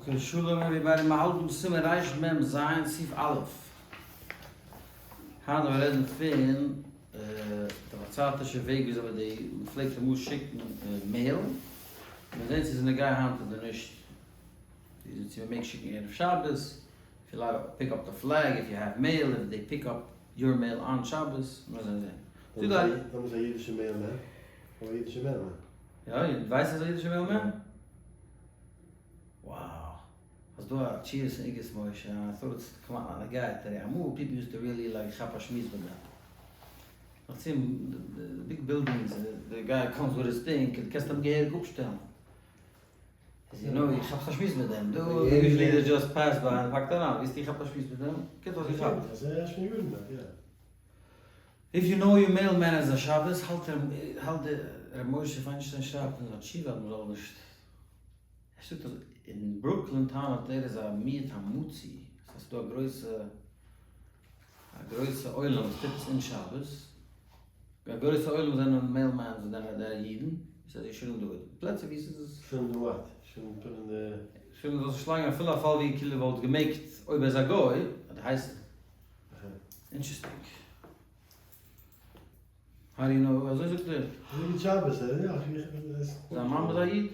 Okay, שלום everybody, מיר האלטן בסימן רמ ז סעיף א'. היינט וועלן מיר רעדן פון די פארצייטישע וועג וויאזוי מען די מען פלעגט אמאל שיקן mail, מיר זעהן צו ס'איז נוגע היינט אדער נישט, צו מען מעג שיקן ערב שבת, if you pick up the flag, if you have mail, if they pick up your mail on שבת, מיר זעהן זעהן. דאן איז א אידישע mailman, א אידישע mailman. יא, דו ווייסט אז ס'איז א אידישע mailman? Wow. האסט דא א תשובות אין אגרות משה, I thought it's כמעט א נוגע תראה, אמאל people used to really like כאפ א שמועס מיט דעם. נאך צו די big buildings, די guy comes with his thing, דו קענסט אים געהעריג אפשטעלן. איז you know, איך כאפ א שמועס מיט דעם. דא usually they just pass by און פאקט אריין. ווילסטו איך כאפ א שמועס מיט דעם? קומט אויס געכאפט. If you know your mailman איז א שבת, האלט ער, האלט דער ר' משה פיינשטיין שרייבט אין זיין תשובה אז מ'זאל נישט, ער זאגט אז אין ברוקלין טענה'ט ער איז א מיעוט המצוי, עס הייסט דא א גרויסע, א גרויסע עולם וואס טוט עס אין שבת, א גרויסע עולם זענען mailmans וואס זענען די אידן, עס איז שוין דא פלעצער ווי עס איז. שוין דא what? שוין פון די. שוין זאלסט נישט לייגן אפילו א פאל ווי כאילו וואלט געמעגט אויב ער איז א גוי, אדער הייסט. Interesting. How do you know? אזוי זאגט ער. אזוי ווי שבת, יא, איך ווייס. זיין מאמע איז א איד?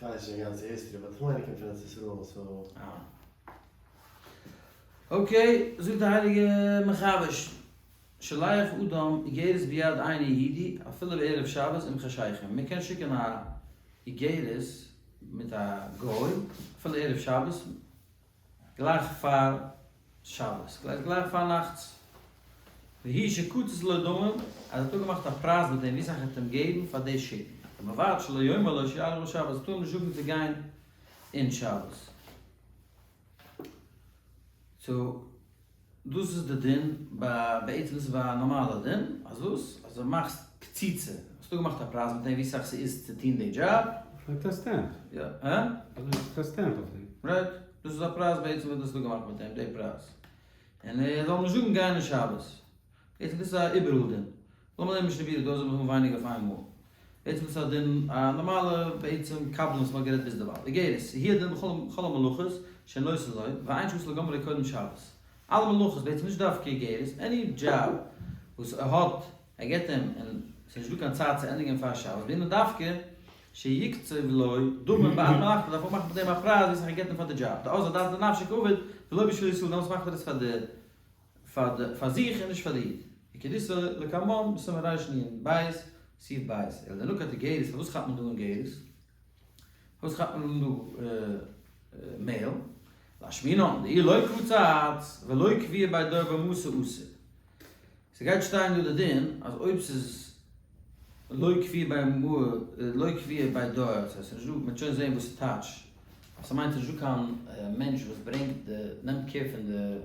איך ווייס נישט די גאנצע history, but איך מיין ער קומט פון ארץ ישראל, so. אה. Okay, זאגט די הייליגע מחבר, שולח אדם איגרת ביד אינו יהודי אפילו בערב שבת עם חשיכה. מען קען שיקען א איגרת מיט א גוי אפילו ערב שבת גלייך פאר שבת, גלייך גלייך פארנאכטס, והוא שקצץ לו דמים, אז ער האט אפגעמאכט א פרייז מיט אים ווי סאך ער האט אים געבן פאר די שיקן, ובלבד שלא יאמר לו שילך בשבת, טאר אים נישט זאגן צו גיין אין שבת. So דאס איז די דין ביי, בעצם דאס איז ביי א נארמאלע דין, אז וואס? אז דו מאכסט קציצה, האסט אפגעמאכט א פרייז מיט אים ווי סאך ס'איז צו טון די דזשאב. לייגט א stamp. יא, הא? לייגט א stamp אויף דעם. Right, דאס איז א פרייז בעצם וואס דו האסט אפגעמאכט מיט אים, די פרייז. און ער זאל נישט זאגן גיי אין שבת. בעצם דאס איז א איבעראל דין. לאמיר נעמען משנה ברורה דא זאל מען האבן ווייניגער אויף איינמאל. בעצם דאס איז א דין, א נארמאלע בעצם קבלן וואס מ'האט גערעדט ביזדערווייל. איגרת, הוא הדין בכל המלאכות שנותן לו, ואין שעשה לגמרו קודם שבת. אלע מלאכות, בעצם נישט דווקא איגרת, any job וואס ער האט, ער געבט אים און ס'איז נישט דא קיין צייט צו ענדיגען פאר שבת, ואינו דווקא שיקצוב לו דמים בעד מלאכתו, דארף אפמאכן מיט אים א פרייז ווי סאך ער געבט אים פאר די דזשאב, דאז אדעת דנפשיה קעביד ולא בשביל ישראל, דעמאלטס מאכט ער עס פאר די פאר די פאר זיך און נישט פאר די איד. וכדאיתא לקמן בסימן רנ ב סעיף ב', אלא דנקט איגרת, פארוואס כאפט מען דא איגרת? פארוואס כאפט מען דא mail? לאשמועינן, דאי לא קצץ ולא קביע בי דואר במתא אסור. ס'גייט שטיין דא די דין אז אויב ס'איז לא קביע בי מאה לא קביע בי דואר, ס'הייסט ס'נישט דא, מ'וועט שוין זעהן וואס ס'טייטש, אז ס'מיינט ס'נישט דא קיין מענטש וואס ברענגט די נעמט care פון די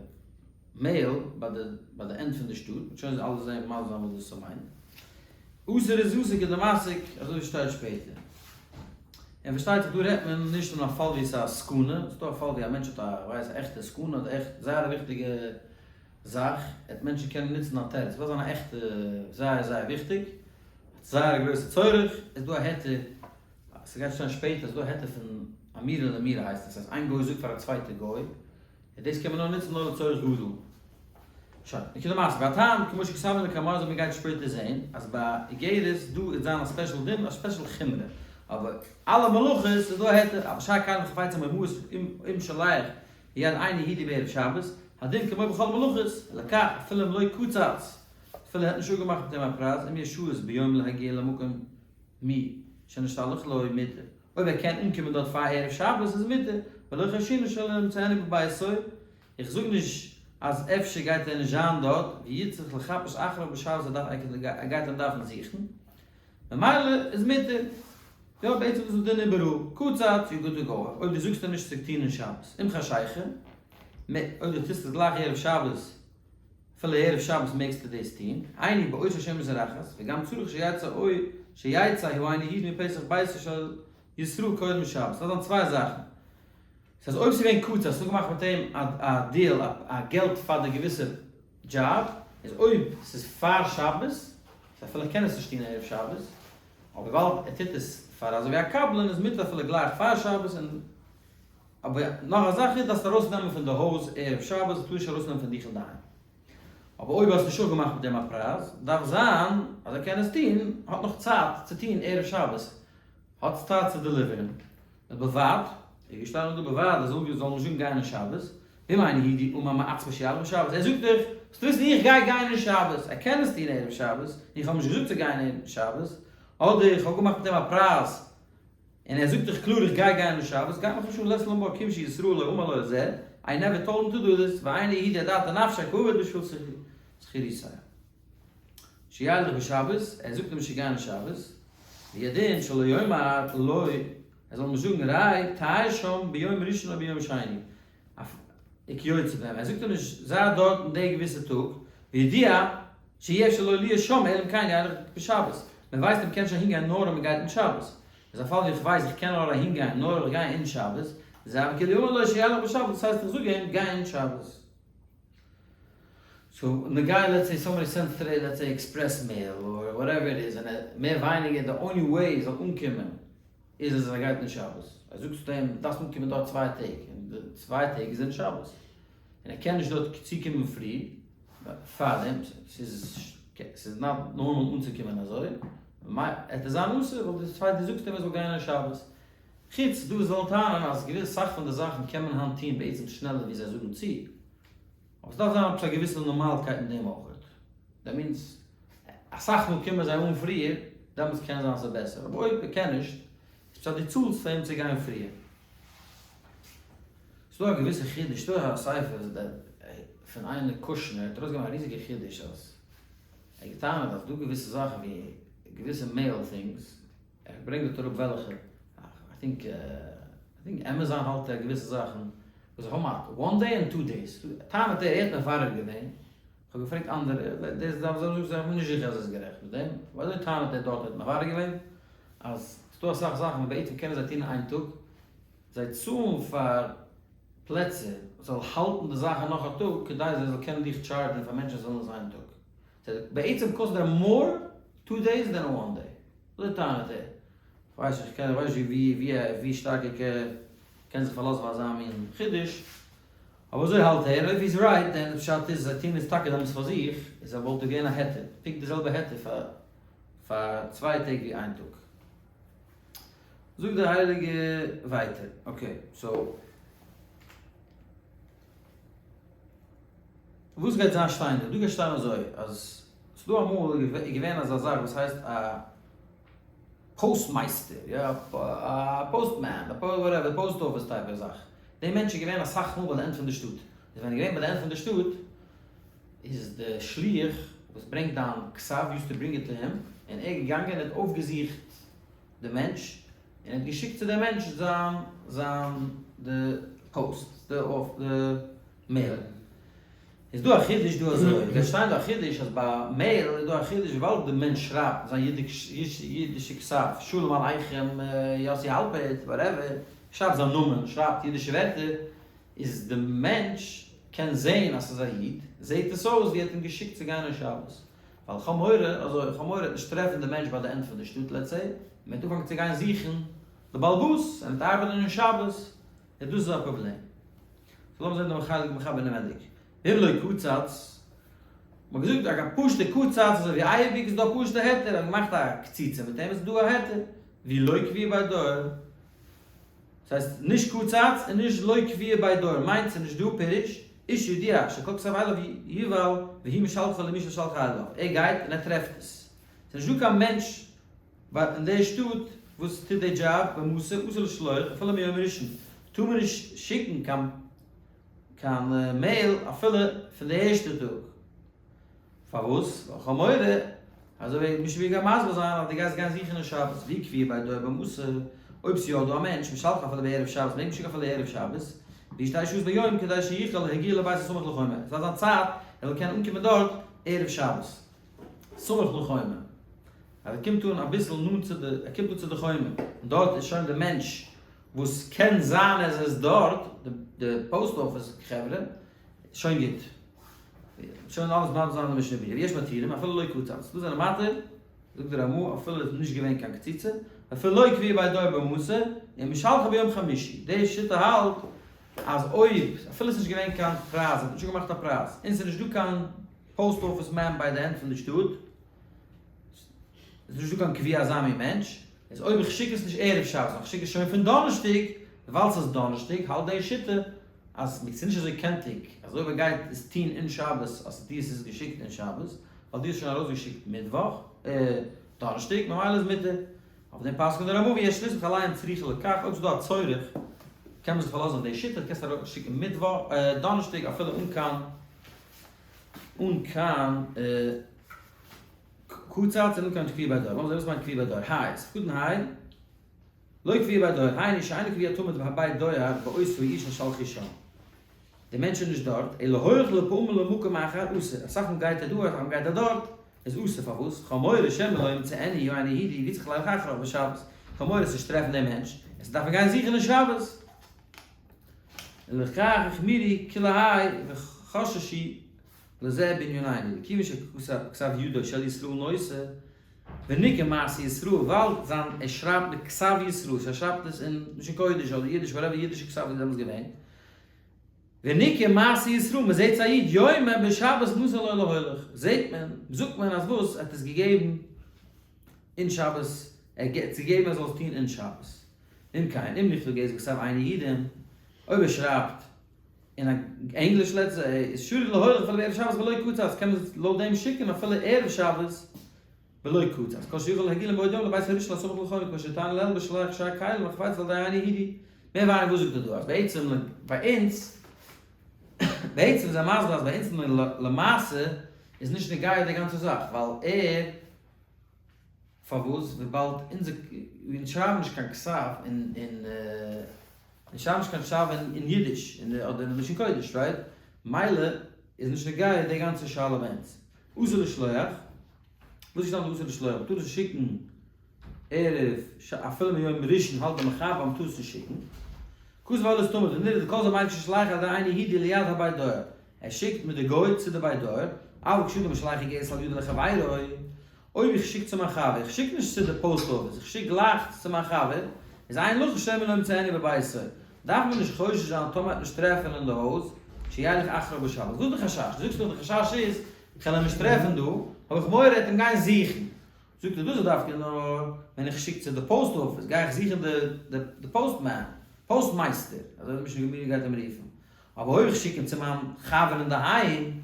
mail ביי די ביי די end פון די שטאט, מ'וועט שוין אלעס זעהן מסביר זיין וואס דאס מיינט. אסור איז אסור כדמסיק, אזוי ווי שטייט שפעטער. און פארשטייט זיך דא רעדט מען נישט אין א פאל ווי ס'איז א סכנה, ס'איז דא א פאל ווי א מענטש האט א כ'ווייס א עכטע סכנה אדער עכט זייער א וויכטיגע זאך, עט מענטשן קענען נוצן א תירוץ, ס'דארף זיין א עכטע זייער זייער וויכטיג, זייער א גרויסע צורך, איז דא א היתר, ס'גייט שטיין שפעטער, איז דא א היתר פון אמירה לאמירה הייסט עס, אז איין גוי זאגט פאר א צווייטע גוי, און דאס קען מען נאר נוצן נאר לצורך גדול. שוין, נקודה מעשה, והטעם, כמו שכתבנו לקמן, אזוי מ'גייט שפעטער זעהן, אז ביי איגרת דא איז זיין א special דין, א special חומרא, אבער אלע מלאכות איז דא א היתר, אבל שאר כלים וחפצים ומעות אם שולח ביד אינו יהודי בערב שבת, הדין כמו בכל מלאכות, לכך אפילו אם לא קצץ, אפילו ער האט נישט אפגעמאכט מיט אים א פרייז, אם יש שהות ביום להגיע למקום מי שנשתלח לו מותר, אויב ער קען אנקומען דארט פאר ערב שבת איז מותר, ולא חיישינן שלא ימצאנו בביתו, איך זאג נישט אז אפשר גייט ער נישט זיין דארט, ויצטרך לחפש אחריו בשבת ער דארף ער גייט אים דארפן זוכן, ממילא איז מותר. יא בעצם איז דאס דין איבעראל, קצץ you good to go, אויב דו זאגסט אים נישט צו טון אין שבת, אם חשיכה, אויב דו טוסט עס גלייך ערב שבת, אפילו ערב שבת מעגסטו דאס טון, היינו בעוד שהשמש זורחת, וגם צריך שיצא אוי שיצא האינו יהודי מפתח ביתו של ישראל קודם שבת, ס'דארף זיין צוויי זאכן, ס'הייסט אויב ס'איז געווען קצץ, האסטו געמאכט מיט אים א deal א געלט פאר די געוויסע דזשאב, איז אויב ס'איז פאר שבת, ס'הייסט אפילו איך קען עס נישט טון ערב שבת, אבער וויבאלד ער טוט עס פאר אזוי ווי א קבלן איז מותר אפילו גלייך פאר שבת און. אבער נאך א זאך איז דארפסט ארויס נעמען פון די הויז ערב שבת, טאר נישט ארויס נעמען פון דיך אינדערהיים. אבער אויב האסט נישט אפגעמאכט מיט אים א פרייז, דארף זיין אז ער קען עס טון, האט נאך צייט צו טון ערב שבת, האט צייט צו deliver ן. ובלבד, איז געשטאנען דא בלבד אז זאל זאל נישט זאגן גיין אין שבת, ואם אינו הוא דאמר מעצמו שילך בשבת, ער זאגט דאך, זאלסט וויסן איך גיי גיין אין שבת, ער קען עס טון ערב שבת, און איך האב נישט געזאגט צו גיין אין שבת, אדער איך האב געמאכט מיט אים א פרייז, און ער זאגט דאך קלאר איך גיי גיין אין שבת, גייט מיך נישט אן לית לן בה כיוון שישראל לא אמר לו את זה, I never told him to do this, ואינו הוא דאדעתיה נפשיה קעביד בשביל שכירותיה. שילך בשבת, ער זאגט אים נישט צו גיין אין שבת, והוא הדין שלא יאמר לו, ער זאל נישט זאגן ראה תהא שם ביום ראשון או ביום שני, וכיוצא בהם, ער זאגט אים נישט זיי דארט אין די געוויסע טאג, וידוע שאי אפשר לו להיות שם אלא אם כן ילך בשבת, מען ווייסט אז מען קען נישט אהין גיין נאר אויב מען גייט אין שבת, איז א פאל ווי איך ווייס איך קען נאר אהין גיין נאר אויב איך גיי אין שבת, זה הוי כאילו אמר לו שילך בשבת, דאס הייסט איך זאג אים גיי אין שבת. so נוגע let's say somebody sends today let's say express mail or whatever it is און ער מער ווייניגער די only way זאל אנקומען איז אז ער גייט אין שבת, ער זאגט צו אים דארפסט אנקומען דארט 2 טעג און די 2 טעג איז אין שבת און ער קען נישט דארט צוקומען פרי פארדעם, ס'איז not normal אנצוקומען אזוי, עט עס זיין אסור ווייל די צווייטע זאגסט אים ער זאל גיין אין שבת. חוץ דא זאלן טענה'ן אז געוויסע סאך פון די זאכן קען מען היינט טוהן בעצם שנעלער ווי זיי זאגן צו, אבער ס'דארף זיין עפעס א געוויסע נארמאלקייט אין דעם אויך. that means אסאך מאל קומען זיי אן פריער, דעמאלטס קען זיין ס'איז בעסער, אבער אויב מ'קען נישט, איז פשט דו צאלסט פאר אים צו גיין פריער. ס'דא א געוויסע חידוש, ס'דא א ספר פון איינער קושנער, האט ארויסגעגעבן א ריזיגע חידוש אז ער האט געטענה'ט אז דא געוויסע זאכן ווי געוויסע mail things, ער ברענגט דארט אראפ וועלכע, I think I think Amazon האלט ער געוויסע זאכן וואס זיי האבן א one day און two days, טענה'ט ער ער האט מברר געווען, איך האב געפרעגט אנדערע, דאס דארף זיין זאגט זיי איך בין נישט זיכער אז ער איז גערעכט מיט דעם, אבער אזוי טענה'ט ער דארט ער האט מברר געווען אז ס'דא אסאך זאכן וואס בעצם קענען זיי טון אין איין טאג, זיי צאלן פאר פלעצער זאל האלטן די זאכן נאך א טאג כדי זיי זאל קענען דיך charge ן פאר מענטשן זאלן עס איין טאג, בעצם קאסט זיי more two days than one day. אזוי טענה'ט ער. כ'ווייס נישט, כ'קען, כ'ווייס נישט ווי ווי ווי שטארק ער קען זיך פארלאזן אויף אזא מין חידוש, אבער אזוי האלט ער, און אויב he's right, then פשט איז זיי טוהן עס טאקע דעמאלטס פאר זיך, איז ער וואלט דא געווען א היתר, פונקט די זעלבע היתר פאר פאר 2 טעג ווי איין טאג. זאגט דער הייליגע ווייטער, okay, so וואס גייט זיין שטיין דא? דא גייט שטיין אזוי, אז ס'דא אמאל איז געווען אזא זאך וואס הייסט א postmeister, יא, א postman, א whatever, post office type זאך. די מענטש איז געווען אסאך מאל ביי די end פון די שטאט. איז ווען ער געווען ביי די end פון די שטאט, איז די שליח וואס ברענגט דיין כתב used to bring it to him, און ער איז געגאנגען און האט אויפגעזוכט די מענטש, און ער האט געשיקט צו די מענטש זיין זיין די פאוסט, די אויף די mail. איז דא א חידוש דא אזוי, גייט שטיין דא א חידוש אז ביי mail איז דא א חידוש וויבאלד די מענטש שרייבט זיין אידישע כתב, שלום עליכם יאסי האלפערט whatever, שרייבט זיין נאמען, שרייבט אידישע ווערטער, איז די מענטש קען זעהן אז ס'איז א איד, זעהט עס אויס ווי ער האט אים געשיקט צו גיין אין שבת. ווייל כ'האב מורא, אזוי, כ'האב מורא ער וועט נישט טרעפן די מענטש ביי די end פון די שטאט let's say, מען וועט אנפאנגען צו גיין זוכן די באלבאס, און וועט ארבעטן אין שבת, און דאס איז א פראבלעם. so לאמיר זען דעם חלק מחבר אינעווענדיג. ואם לא קצץ, מ'האט געזאגט א פשוט'ע קצץ אזוי ווי אייביג איז דא א פשוט'ע היתר, האט געמאכט א קציצה מיט אים איז דא א היתר, ואי לא קביעא ביה דייר, דאס הייסט נישט קצץ און נישט לא קביעא ביה דייר מיינט ס'איז נישט דא פירוש, איש ידוע שכל כתב אליו יובא והוא משלחו למי ששלחו אליו, ער גייט און ער טרעפט עס, ס'איז נישט דא קיין מענטש אין די שטאט וואס טוט די דזשאב במסור אסור לשלוח אפילו מיום ראשון, טאר מען נישט שיקן קיין קיין mail אפילו פון די ערשטע טאג. פארוואס? ווייל כ'האב מורא אזוי ווי מישן מיר גייט מסביר זיין אז דו גייסט גיין זוכן אין שבת ואי קביעא ביה דייר במתא, אויב ס'יא דא א מענטש משלחן אפילו בערב שבת מעג מען שיקן אפילו ערב שבת, ויהיו שתי שעות ביום כדי שיוכל להגיע לבית הסמוך לחומה, עס דארף זיין צייט ער זאל קענען אנקומען דארט ערב שבת. סמוך לחומה, אז ער קומט אן אביסל נאנט צו די, ער קומט אן צו די חומה, און דארט איז שוין די מענטש וואס קען זיין עס איז דארט, די post office חברה, שוין גוט. שוין אלעס בלייבט זיין די משנה ברורה. ויש מתירים אפילו לא קצץ. דא זענען מתיר, זאגט דער רמ"א, אפילו איז נישט געווען קיין קציצה, אפילו לא קביעה בית דואר במסור, ומשלחה ביום חמישי, די שיטה האלט אז אויב אפילו ס'נישט געווען קיין פרייז, האט נישט געמאכט א פרייז, און ס'איז נישט דא קיין post office man ביי די end פון די שטאט, איז נישט דא קיין קביעה אזא מין מענטש, איז אויב איך שיק עס נישט ערב שבת נאר איך שיק עס שוין פון דאנערשטאג, ווייל ס'איז דאנערשטאג האלט די שיטה אז ס'איז נישט אזוי קענטיג אז אויב ער גייט עס טון אין שבת אז דו האסט עס געשיקט אין שבת, ווייל דו האסט שוין ארויסגעשיקט מיטוואך, דאנערשטאג, ממילא איז מותר. אויף דעם פסק'נט דער רמא ויש לסמוך עליהם צריכה לכך, אויב ס'איז דא א צורך קען מען זיך פארלאזן אויף די שיטה, קענסט ארויסשיקן מיטוואך, דאנערשטאג אפילו אן קיין אן קיין קצץ און אן קיין קביעה בית דואר. לאמיר זען וואס מיינט קביעה בית דואר. היי, ס'איז קטן היי, לא קביעה בית דואר, היינו שאינו קביע תמיד בבית דואר באותו העיר ששלחו שם. די מענטש איז נישט דארט, אלא הולך לפעמים למקום אחר אסור, אסאך מאל גייט ער דא אסאך מאל גייט ער דארט, איז אסור, פארוואס? כ'האב מורא שמא לא ימצאנו אינו הידי ויצטרך לילך אחריו בשבת, כ'האב מורא צו טרעפן דעם מענטש, עס דארף מען גיין זוכן אין שבת. ולכך החמירו כולי האי וחששו לזה בענינינו, דכיוון שכתב ידו של ישראל נושא, וניכר מעשה ישראל, ווייל זיין ער שרייבט מיט כתב ישראל, ער שרייבט עס אין לשון קודש אדער אידיש whatever אידישע כתב איז דעמאלטס געווען, וניכר מעשה ישראל, מען זעט א איד יומא בשבת נתן לו להוליך, זעט מען, זאגט מען אז וואס, ער האט עס געגעבן אין שבת, ער האט עס געגעבן ער זאל עס טון אין שבת. אם כן, אם נכתב איגרת בכתב אינו יהודים, אויב ער שרייבט אין א ענגליש let's say, איז שרי להוליך אפילו בערב שבת בלא קצץ, קען מען לויט דעם שיקן אפילו ערב שבת בלא קצץ, כל שיכול להגיע מבעוד יום לבית הראשון הסמוך לחומר כמו שטען לעיל בשלח שאר כלים החפץ על ידי אינו יהודי. מער ווייניגער וואס זאגט ער דא? אז בעצם ביי אונז, בעצם איז ער מסביר אז ביי אונז למעשה איז נישט נוגע די גאנצע זאך, ווייל ער, פארוואס? וויבאלד אונז אונז שרייבן נישט קיין כתב אין אין אונז שרייבן נישט קיין כתב אין אידיש אדער אין לשון קודש, right? מילא איז נישט נוגע די גאנצע שאלה ביי אונז. אסור לשלוח, וואס איז געשטאנען אסור לשלוח? מ'טאר נישט שיקן ערב ש אפילו מיום ראשון האלט די מחבר אז מ'טאר עס נישט שיקן. כתב עולת תמיד ונראה דכל זמן מיינט ששלח על ידי אינו יהודי ליד הבית דואר. ער שיקט מיט די גוי צו די בית דואר, אבל כשאדם משלח איגרת על ידו לחבירו, אויב איך שיק צו מיין חבר, איך שיק נישט צו די post office, איך שיק גלייך צו מיין חבר, איז אין לחוש שמא לא ימצאנו בביתו, דארף מען נישט חושש זיין טאמער מ'וועט נישט טרעפן אין די הויז, שילך אחריו בשבת. וואס איז די חשש? דו זאגסט דאך די חשש איז, איך וועל אים נישט טרעפן דא, האב איך מורא ער וועט אים גיין זוכן. זאגט ער, דאס איז דווקא נאר ווען איך שיק צו די post office, גיי איך זוכן די postman, פאסט מייסטער, אזוי די משנה גמרא גייט אים רופן. אבער אויב איך שיק אים צו מיין חבר אינדערהיים,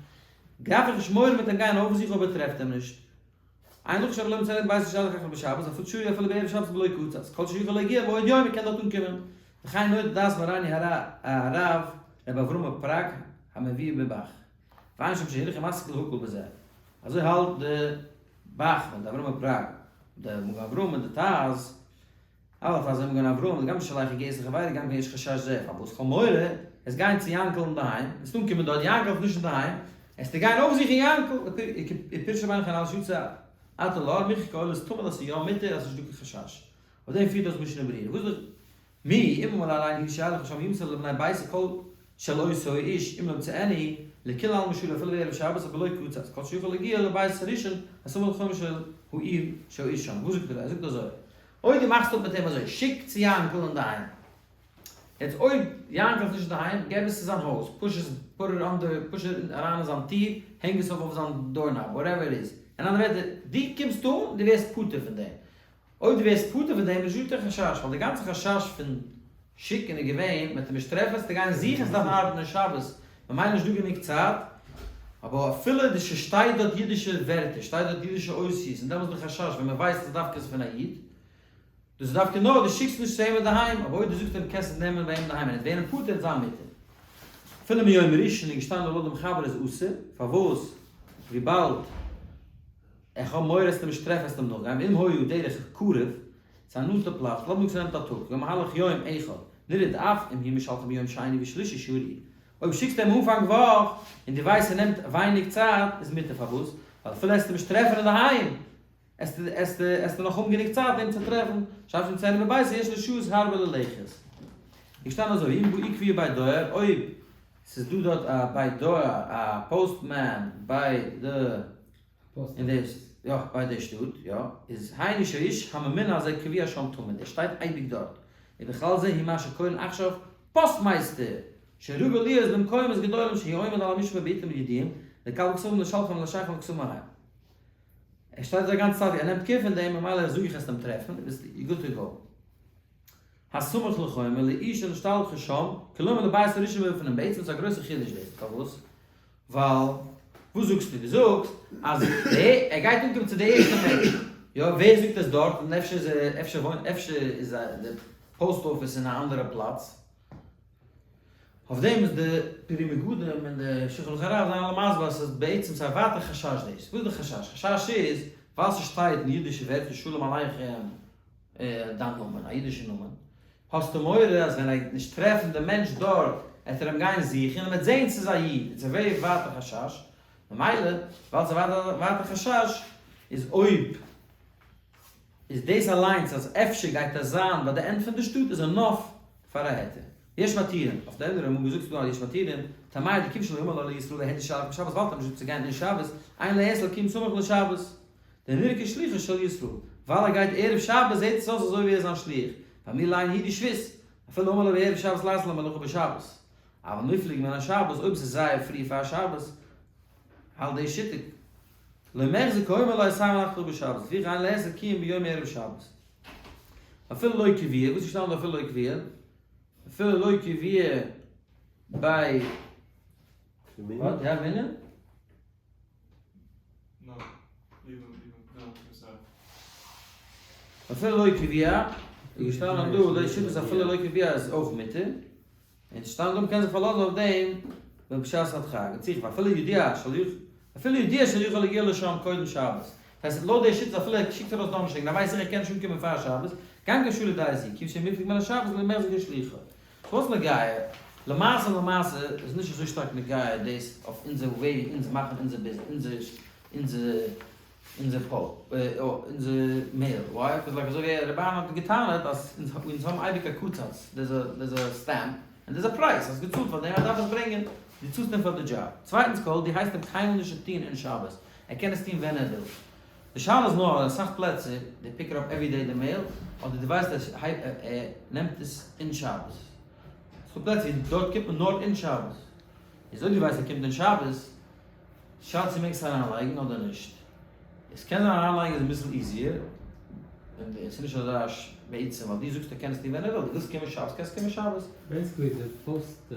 דארף איך נישט מורא מיט אים גיין אויפזוכן אויב ער טרעפט אים נישט. אין לחוש שמא לא ימצאנו בביתו שילך אחריו בשבת, אפילו שרי אפילו בערב שבת בלא קצץ, כל שיכול להגיע מבעוד יום ער קען דארט אנקומען. וכן נוטה דעת מרני הרב רבי אברהם פראג המביא בבח. ועיין שם שהלכי מסק להקל בזה. אזוי האלט די בח און די אברהם פראג, די מגן אברהם און די טז. אלף אז מגן אברהם גם שלח איגרת לחבירו גם כן יש חשש זה, פארוואס כ'האב מורא עס גיין צו יאנקל אינדערהיים, עס אנקומען דארט יאנקל איז נישט אינדערהיים, עס צו גיין אויפזוכן יאנקל, ופירש רבינו חננאל שיצא עתה לאור מוכח כעולת תמיד אז ס'איז יא מותר אז ס'נישט דא קיין חשש. אויף דעם פירט אויס משנה ברורה וואס די מי אם אמר עלינו ישאלך שם ימסור לבני ביתו כל של אותו האיש אם לא ימצאנו לכולי עלמא שרי אפילו בערב שבת אבער לא קצץ כל שיכול להגיע לבית הראשון הסמוך לחומה של העיר שהאיש שם וואס זאגט ער דא? ער זאגט אזוי אויב דו מאכסט אפ מיט אים אזוי, שיק צו יאנקל אינדערהיים. יעצט אויב יאנקל איז נישט אינדערהיים, געב עס צו זיין הויז, push עס, put it on the, push it אריין אין זיין טיר, הענג עס אויף אויף זיין doorknob, whatever it is. אין אנדערע ווערטער, דו קומסט אן, דו ווערסט פטור פון דעם. אויב דו ווערסט פטור פון דעם איז נישטא קיין חשש, ווייל די גאנצע חשש פון שיקן איז געווען, מ'וועט אים נישט טרעפן, וועסטו גיין זוכן, עס דארף ארבעטן אין שבת, ממילא נישט דא גענוג צייט, אבער אפילו די שטייט דארט אידישע ווערטער, שטייט דארט אידישע אותיות, און דעמאלס די חשש ווען מען ווייסט אז דווקא איז פון א איד, דאס איז דווקא נאר דו שיקסט נישט צו אים אינדערהיים, אבער אויב דו זאגסט אים קענסט עס נעמען ביי אים אינדערהיים און ער וועט ווערן פטור וועט זיין מותר. אפילו מיום ראשון איז געשטאנען לויט דעם מחבר איז אסור, פארוואס? וויבאלד איך האב מורא עסט אים נישט טרעפן עסט אים נאכגיין, ואם היה דרך קרוב, צו א נאנטע פלאץ, לאמיר זאגן ס'נעמט א טאג, במהלך יום אחד, נראה דאף אם הוא משלחו ביום שני ושלישי שרי, אויב שיקסטו אים אנפאנג וואך און דו ווייסט ס'נעמט ווייניג צייט איז מותר פארוואס? ווייל אפילו עסטו נישט טרעפן אינדערהיים עסטו עסטו עסטו נאך האבן גענוג צייט אים צו טרעפן, שאף שוין צען בבית יש לו שעות הרבה ללכת. איז געשטאנען אזוי אם באי קביעה בית דואר אויב ס'איז דא דארט א בית דואר א postman ביי די אין די. יא, ביי די שטאט, יא, איז היינו שהאיש הממונה הזה קבוע שם תמיד, ער שטייט אייביג דארט, ובכלל זה הוא מה שקורין עכשיו פאסט-מייסטער, שרגיל להיות במקומות גדולים שהוא עומד על המשמר בעתים ידועים, לקבל כתבים לשלחם ולשייכם לכתבים אליהם. ער שטייט דארט א גאנצע צייט, ער נעמט קעיר פון דעם, ממילא זאג איך עס דעם טרעפן, ביסט גוד טו גאו. הסמוך לחומה לאיש שנשתלחה שם, כלומר לבית הראשון מלפנים, בעצם איז א גרויסע חידוש דאס, פארוואס? ווייל וואס זאגסטו? דו זאגסט אז די ער גייט אנקומען צו די ערשטע מענטש, יא ווער זאגט עס דארט? און אפשר איז ער אפשר וואוינט אפשר איז די post office אין א אנדערע פלאץ, אויף דעם איז די פרי מגדים און די שולחן ערוך הרב זענען אלע מסביר אז ס'איז בעצם ס'איז א ווייטע חשש דאס, וואס איז די חשש? חשש איז ווייל ס'שטייט אין אידישע ווערטער שלום עליכם דיין נאמען, א אידישע נאמען, האסטו מורא אז ווען ער גייט נישט טרעפן די מענטש דארט עט ער אים גיין זוכן און ער וועט זעהן ס'איז א איד, it's a very ווייטע חשש, ממילא ווייל ס'איז א ווייטע חשש איז אויב איז דאס אליינס אז אפשר גייט ער זיין ביי די end פון די שטאט איז enough פאר א היתר. יש מתירים, אויף דעם האט ר' אמאל געזאגט ס'דא א יש מתירים, טעמא דכיון שלא אמר לו לישראל להדיא שלח בשבת ווייל טאמער נישט צו גיין אין שבת, אין לאסור כי אם סמוך לשבת. דנראה כשליחו של ישראל, ווייל ער גייט ערב שבת זעהט עס אויס אזוי ווי ער איז זיין שליח, והמילה אין היא דשבות, אפילו אמר לו בערב שבת לעשות לו מלאכה בשבת. אבל מופלג מן השבת, אויב עס איז זייער פרי פאר שבת, האלט די שיטה, לא מיחזי כאומר לו עשה מלאכתך בשבת, לפיכך אין לאסור כי אם ביום ערב שבת. אפילו לא קבוע, וואס איז געשטאנען דא אפילו לא קבוע? אפילו לא קבוע ביי. וואט? יא מנין? אפילו לא קבוע, איז געשטאנען דא די שיטה אפילו לא קבוע איז אויך מותר, און ס'שטאנען דא מ'קען זיך פארלאזן אויף דעם ווען בשעת הדחק, און תיכף אפילו ידיע של יוכ אפילו ידיע של יוכל להגיע לשם קודם שבת, דאס הייסט לויט די שיטה אפילו ער שיקט ארויס דאנערשטאג און ער ווייסט זיכער ער קען נישט אנקומען פאר שבת, גם כן שלא די זי, כיוון שמופלג מן השבת לא מחזיק כשליחו. וואס נוגע? למעשה למעשה איז נישט אזוי שטארק נוגע דאס אויף אונזער way ווי אונז מאכן אונזער ביזנעס אונזער אונזער אונזער פאו אונזער mail why? cause like אזוי ווי ר' אהרן האט געטענה'ט אז אונז אונז האבן אייביג א קצץ there's a there's a stamp און there's a price האסט געצאלט פאר דעם ער דארף עס ברענגען דו צאלסט אים פאר די דזשאב צווייטנס כל דו הייסט אים קיינמאל נישט עס טון אין שבת ער קען עס טון ווען ער וויל די שאלה איז נאר אסאך פלעצער they pick up everyday די mail אדער דו ווייסט אז ער נעמט עס אין שבת ס'דא פלעצער ווי דארט קומט מען נאר אין שבת איז אויב דו ווייסט ער קומט אין שבת שאלה צו מעגסט אריינלייגן אדער נישט עס קען זיין אריינלייגן איז אביסל easier און עס איז נישט אזא בעצם ווייל דו זאגסט ער קען עס טון ווען ער וויל דו ווילסט קומען שבת קענסט קומען שבת. Basically די post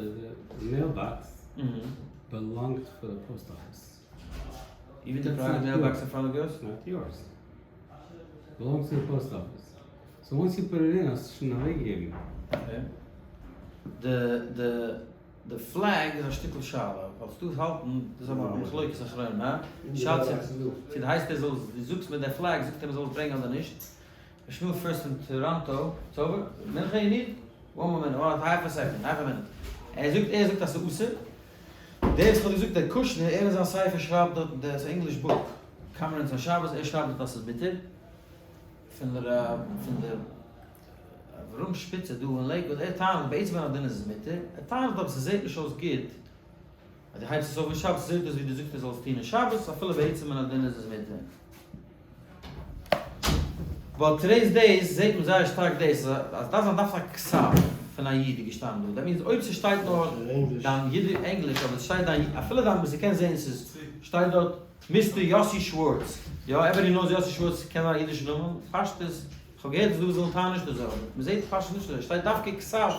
די mailbox belongs פאר די post office. Even the private mailbox in front of yours? Not yours. Belongs to the post office. So once you put it in האסטו שוין אוועקגעגעבן. Okay. די די די flag איז א שטיקל שאלה, ווייל ס'דא האלטן, דאס איז א מחלוקת אחרונים, הא? שאלה צו צו די הייסט ער זאל, דו זאגסט מיט די flag זאגט ער מ'זאל עס ברענגען אדער נישט. ר' שמואל פירסט אין טאראנטא, it's over? מנחה you need? One more minute, one half a second, half a minute. ער זאגט ער זאגט אז ס'איז אסור. דער וואס האט געזאגט דער קושנער, ער אין זיין ספר שרייבט דארט, דער איז א English book, קאמערענס אן שבת, ער שרייבט דארט אז ס'איז מותר, פון דער פון דער אברהם שפיצער דא אין לעיקוואד, ער טענה'ט בעצם ווען א דין איז עס מותר, ער טענה'ט אבער ס'זעט נישט אויס גוט אז דו הייבסט עס אויף אין שבת, ס'זעט אויס ווי דו זאגסט ער זאל עס טון אין שבת, אפילו בעצם מן הדין איז עס מותר. But today's days זעט מען זייער שטארק דאס אז דארף זיין דווקא א כתב פון א איד איז געשטאנען דא, that means אויב ס'שטייט נאר דיין אידיש ענגליש אבער ס'שטייט דיין אפילו דיין וואס ס'קען זען ס'איז שטייט דארט Mister יאסי שווארץ, יא everybody knows יאסי שווארץ קען זיין א אידישע נאמען, פשטות כ'האב געהערט אז דא וואס זאלן טענה'ן נישט אזוי אבער מ'זעט פשטות נישט אזוי שטייט דווקא כתב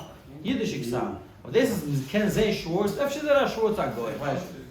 אידישע כתב אבער דאס אז מ'קען זען שווארץ אפשר איז ער א שווארץ א גוי כ'ווייס נישט.